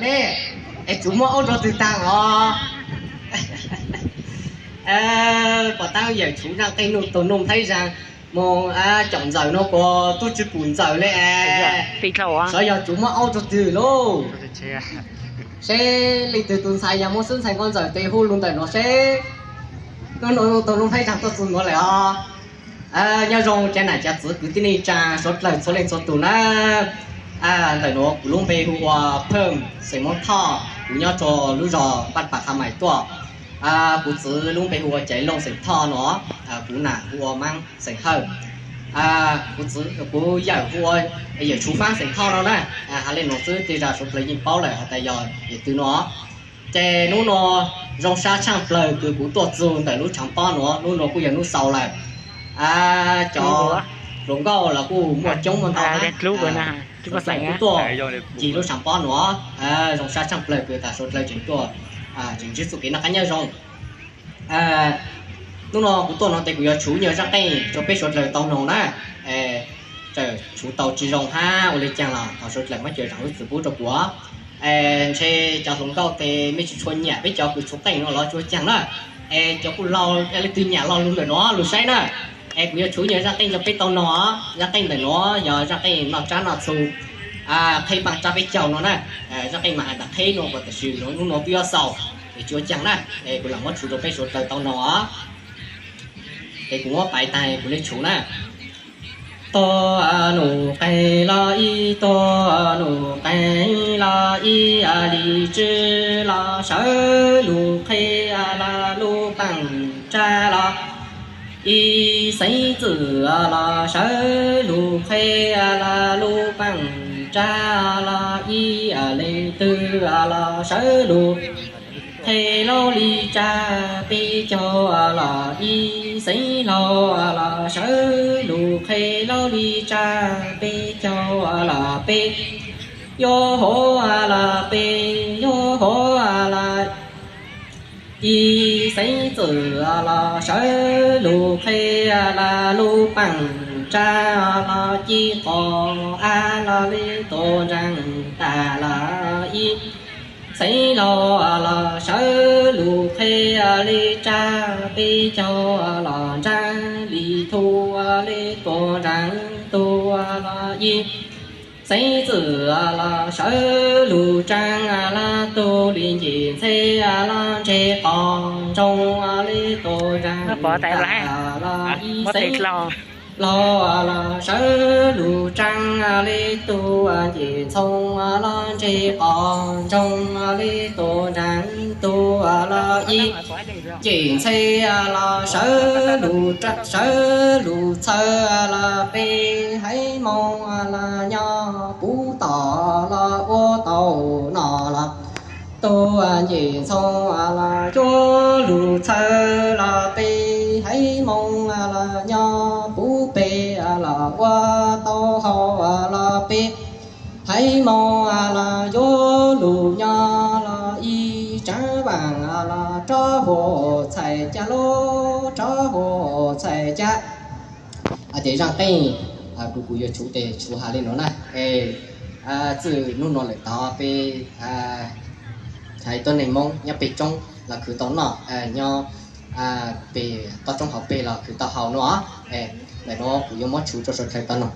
Es tsuv muab aub rau twg taag os? Pom taab yawm tsuv zaaj qeej nuj taug nuj nplhaib zag moog caum ntxawm nuav kuas tub tsi pum ntxawm le es. Xyov yog tsuv muab aub rau twg lauj? Seb leej twg tus ntxhais yog muaj xwb ntxhais nkauj ntxawm tes hu lug ntawm nuav seb nuj nuj taug nuj nplhaib zag tuaj txug nuav lawm os. Nyob zoo cov nam cov txwv kwv tij neej tsaa suav dlawg txhua leej txhua tug na. Ntawm nuav kuv lub npe hu ua Phaj xeem Moob Thoj, kuv nyob rua lub zog Npaj Pas Qha Mais tuaj. Kuv txwv lub npe hu ua Caiv Looj xeem Thoj nuav, kuv nam hu ua Maab xeem Hawj. Kuv txwv, kuv yawm hu ua yawm Tshuv Faab xeem Thoj no na. Has le nuav xwb tej zag suav dlawg yeej paub lawm has tas yog yawm twg nuav. Ces nub nua zoo sab tshaaj plawg kws kuv tuaj txug ntawm lub tshaav pob nuav, nub nua kuj yog nub xaus lawm. Cov hluas nkauj los kuj muaj coob muaj ntau na. Kuj tuaj ncig lub tshaav pob nuav, zoo sab tshaaj plawg kws tas suav dlawg tseem tuaj, tseem ntsib txuj kev noj qab nyob zoo. Nub nua kuv tuaj nuav tes kuv yuav tshuv nyuag zaaj qeej rua peb suav dlawg tau noog na. Tsawm tshuv tau tsi zoo hab ua le caag los thov suav dlawg muab cov zaam lub txim pub rua kuv. Ntshe cov hluas nkauj tes mej tsi tshua nyam peb cov kws tshuv qeej nuav los tsi ua caag na. Es cov kuj laug, leej twg nyam los lug ntawm nuav lug saib na. Es kuv yuav tshuv nyuag zaaj qeej rua peb tau noog. Zaaj qeej ntawm nuav yog zaaj qeej noj tsab noj txhu, qheb npaaj tsab peb caug nuav na. Zaaj qeej mas has tas qheb nuav kuas tam sim nub nua kuj yuav xaus, es tsi ua caag na. Es kuv lam muab tshuv rua peb suav dlawg tau noog os. Es kuv muab paiv taag kuv le tshuv na. Tuag num qeeg los ib, tuag num qeeg los ib, li tswv los sawv lug qheb los lub paaj tsab los ib, xeeb txwm los sawv lug qheb los lub paaj tsab los ib, leej twg los sawv lug qheb laub li tsab peb caug los ib, xeeb laug los sawv lug qheb laub li tsab peb caug los peb, yuav hov los peb, yuav hov los ib, xeeb txwm los sawv lug qheb los lub paaj tsab los ci qos a los le tuaj ntsaag tas los ib, xeeb laug los sawv lug qheb li tsab peb caug los ntsaag li tug le tuaj ntsaag tug los ib, xeeb txwm los sawv lug tsaag los tug li nce ntxhe los ntseg qos ntsoog le tuaj ntsaag tas los ib, xeeb laug los sawv lug tsaag le tug nce ntxhoo los ntseg qos ntsoog le tuaj ntsaag tug los ib, nce ntxhe los sawv lug, sawv lug txhawv los peb, haiv moog los nyob puv tom los ua tau noj los tug nce ntxhoo los yuav lug txhawv los peb, haiv moog los nyob puv peg los ua tau haus los peb, haiv moog los yuav lug nyob los ib, tsaav vaam los rov huam txhais caj, lub rov huam txhais caj. Ces zaaj qeej kuv, kuv yuav tshuv tes tshuv has le nuav na. Txij nub nua lawm tod peb haiv tuab neeg Moob nyob peg roob los khwv tau noj, nyob peg toj roob hauv peg los khwv tau haus nua. Ntawm nuav kuv yuav muab tshuv rua suav dlawg tau noog.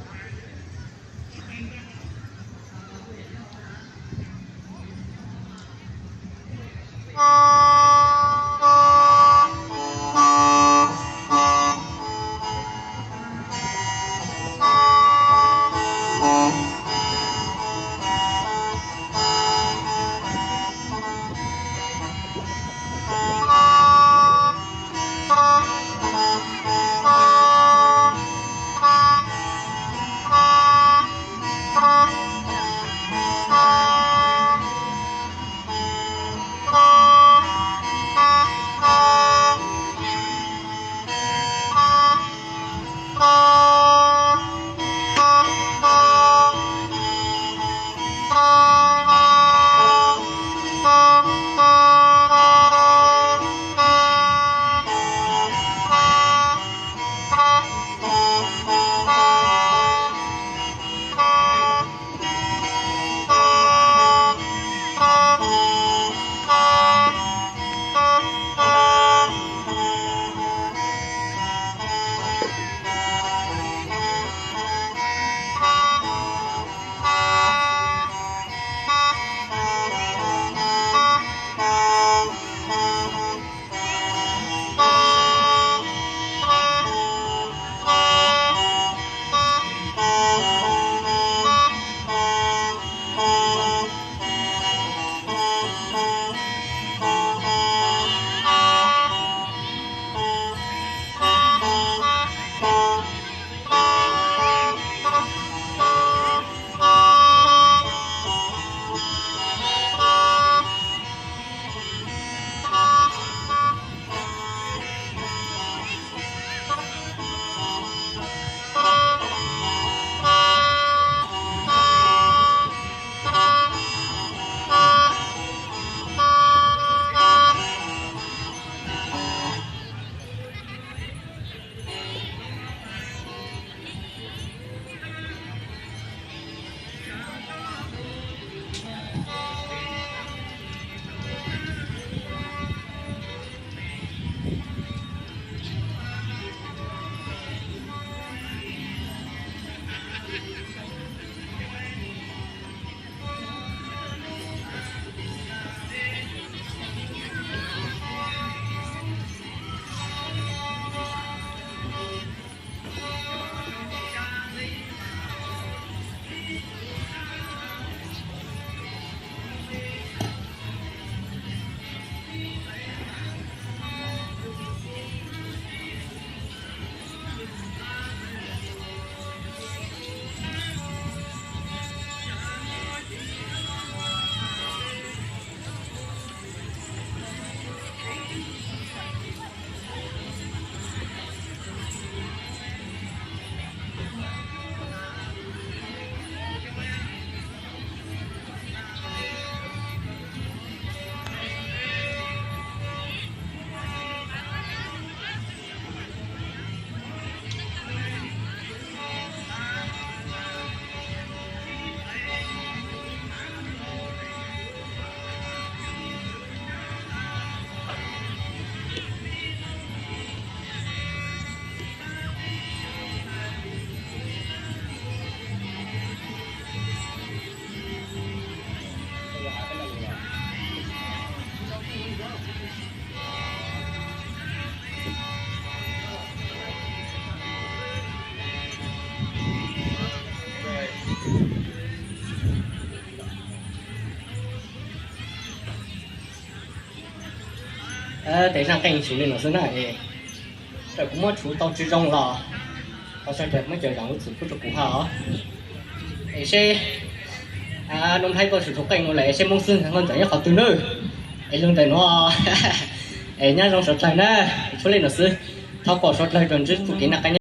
Tes zaj qeej tshuv li no xwb na, es txawm kuv muab tshuv tau tsis zoo los thov sawv daws muab cov zam lub txim pub rau kuv hab os. Es seb Nuj Nplhaib tuaj tshuv qeej no lawm es seb Hmoob xwb nkauj ntxawm nyob qhov twg nawb. Es lug ntawm nuav, es nyob zoo sawv dlawg na. Tshuav li no xwb, thov kom sawv dlawg tau ntsib txuj kev noj qab